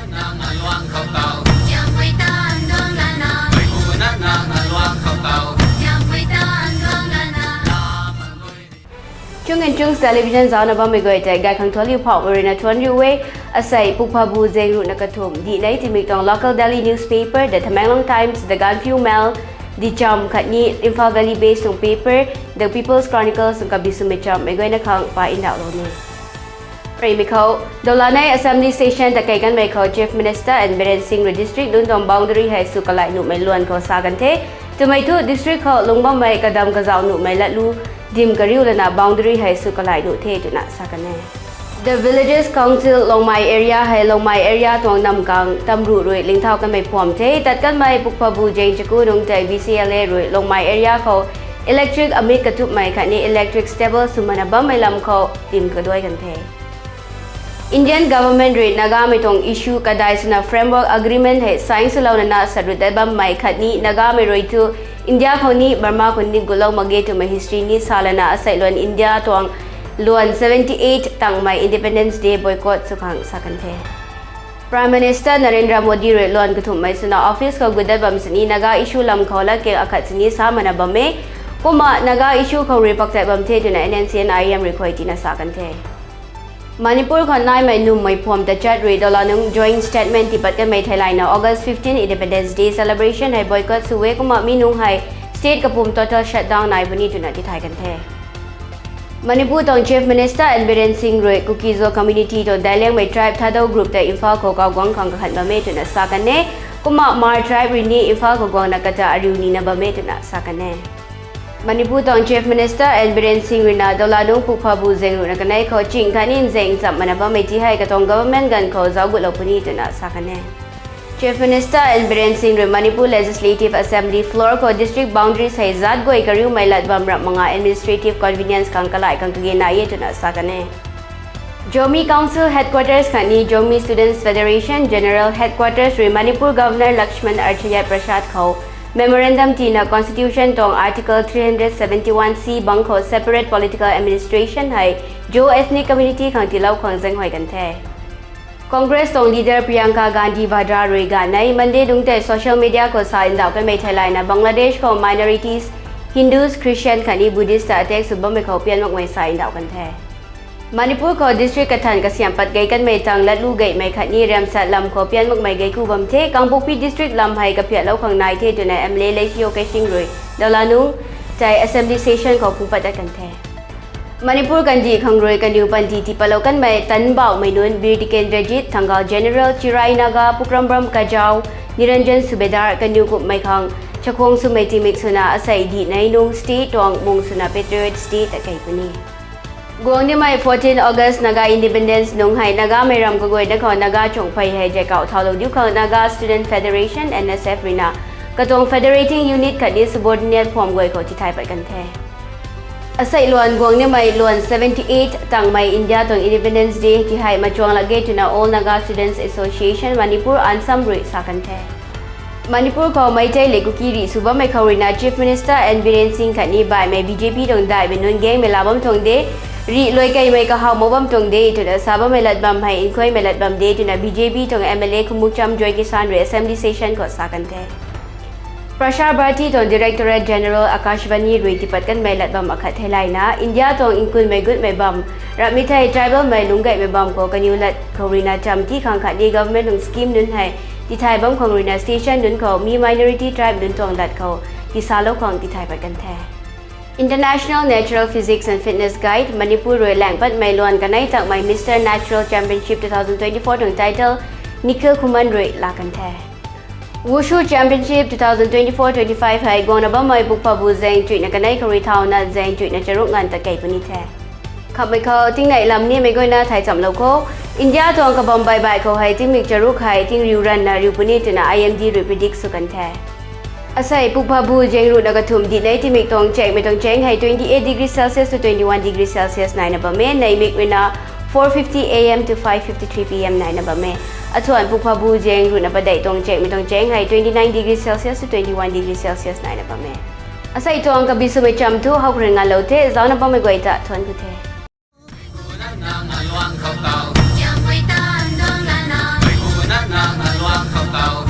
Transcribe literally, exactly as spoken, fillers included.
Chung and Chungs Television zaucna bammei guay tei gay khang thuanliu phauhmei ruina thuanc riu e. Asei Pukphabu zeng ruhna kathumh dih nei timik tuang local daily newspaper The Tamenglong Times, The Gaanphiu Mail, The Cham khatni Imphal Valley based tuang paper The People's Chronicles tuang kabi swmei chammei guayna khang pa ndauhlou ni. Reymei khou, Dolanei Assembly Session ta kei kanmei khou Chief Minister N Biren Singh rui district nunc tuang boundary hei sw kalai nuhmei luan khou sa kan the. Twmei thu district khou lungc bammei kadam kazauh nuhmei latlu dim kariu lana boundary hei sw kalai nuh the twna sa kan e. The Villages Council Longmai area hei Longmai area tuang namkang tamruh rui lingthau kanmei phuam the. Tat kanmei Pukphabu zeng chaku nungc tei V C L A rui Longmai area khou electric amit katupmei khatni electric stable swmana bammei lam khou tim kaduai kan the. Indian government rui Nagamei tuang issue kadai swna framework agreement hei sign swlouna na sarut dat bammei khatni Nagamei rui thu India khou ni Burma khou ni gutlou mak ge twmei history ni sa lana asei luan India tuang luan seventy eight tangmei Independence Day boycott sw khang sa kan the. Prime Minister Narendra Modi rui luan kathumhmei swna office khou gut dat bam sini Naga issue lam khou latkaeng akhat sini sa mana bam e. Kumna Naga issue khou rui pakchat bam the twna N N C N I M rui khuay tina sa kan the. Manipur khou naimei nummei phuam tachat rui Dolanung joint statement tiipat kanmei theilayna August fifteen Independence Day celebration hei boycott sw e kumna mi nungc hei state kapwm total shutdown nai puni twna tithay kan the. Manipur tuang Chief Minister N Biren Singh rui Kuki-Zo community tuang dailiangmei tribe Thadou group tei Imphal khou kauguang khang kakhan bam e twna sa kan e. Kumna Hmar tribe rui ni Imphal khou guangna kata ariu nina bam e twna sa kan e. Manipur tuang Chief Minister N Biren Singh ruina Dolanung Pukphabu zeng ruhna kanei khou ching khatni nzeng ncham mana bammei ti hei katuang government ganv khou zauc gutlou puni twna sa kan e. Chief Minister N Biren Singh rui Manipur Legislative Assembly floor khou district boundaries hei zat guay kariumei lat bam ramh manga administrative convenience khang kalai khang kage nai e twna sa kan e. Zomi Council Headquarters khatni Zomi Students Federation General Headquarters rui Manipur Governor Lakshman Athiyat Prasad khou memorandum tina Constitution tuang Article three hundred seventy-one C bang khou separate political administration hei Zo ethnic community khang tiilou khang zaenghuay kan the. Congress tuang leader Priyanka Gandhi Vadra rui ganv nei Monday nungc tei social media khou sa ndauh kanmei theilayna Bangladesh khou minorities, Hindus, Christian khatni Buddhist ta attack sw bammei khou pian makmei sa ndauh kan the. Manipur khou district kathan kasiamh pat gei kanmei tang latlu geimei khatni riamsat lam khou pian makmei gei ku bam the. Kangpokpi district lam hei kaphiatlou khang nai the twna M L A Leishiyo Keishing rui Dolanung tei assembly session khou phungpat dat kan the. Manipur kandih khang rui kaniw panty tiipatlou kanmei tanbauhmei nunc Bir Tikendrajit, Thangal General Chirai Naga, Pukrambram Kajau, Niranjan Subedar, kaniw kumhmei khang chakhwang swmei tingmik swna asei dih nei nung state tuang mung swna Patriots Day ta kei puni. Guang nimei fourteen August Naga Independence nung hei Nagamei ram kaguayna khou Naga chungphei hei jaikauh thaulou diu khang Naga Student Federation, N S F ruina katuang federating unit khatni subordinate phuam guay khou tithay pat kan the. Asei luan guang nimei luan seventy eight tangmei India tuang Independence Day ti hei machuang lak ge twna All Naga Students Association Manipur, ANSAM rui sa kan the. Manipur khou Meitei le Kuki rih sw bammei khou ruina Chief Minister N Biren Singh khatni baihmei B J P tuang daihmei nunc gangmei la bam tuang de, rih luai keimei kahaw mak bam tuang de twna sa bammei lat bam hei nkhuaimei lat bam de twna B J P tuang M L A Khumukcham Joykisan rui assembly session khou sa kan the. Prasar Bharati tuang Directorate General Akashvani rui tiipat kanmei lat bam akhat theilayna India tuang nkunmei gutmei bam, ramhmei thei tribalmei lungc gaymei bam khou kaniw lat khou ruina cham tii khang khatni government tuang scheme nunc hei tithay bam khang ruina station nunc khou mi minority tribe nunc tuang lat khou tisalou khang tithay pat kan the. International Natural Physiques and Fitness Guide Manipur rui laengh patmei luan kanei takmei Mister Natural Championship two thousand twenty-four tuang title Nikhil Khuman rui laa kan the. Wushu Championship two thousand twenty-four twenty-five hei guangna bammei Pukphabu zaeng chuihna kanei khou rui thauna zaeng chuihna charuk nganv ta kei puni the. Khamhmei khou tingnei lam nimei guayna thai chamlou kho. India tuang kabam baih baih khou hei tingmik charuk hei tingriu ranna riu puni twna I M D rui predict sw kan the. Asei Pukphabu zaeng ruhna kathumh dih nei tingmik tuang chakmei tuang chaeng hei twenty eight degree Celsius to twenty one degree Celsius naina bam e, neihmik ruina four fifty A M to five fifty-three P M naina bam e. Athuan Pukphabu zaeng ruhna padeih tuang chakmei tuang chaeng hei twenty nine degree Celsius to twenty one degree Celsius naina bam e. Asei tuang kabi swmei cham thu howkhrui nganvlou the, zaucna bammei guay ta thuanc ku the. Nang na luang khou taw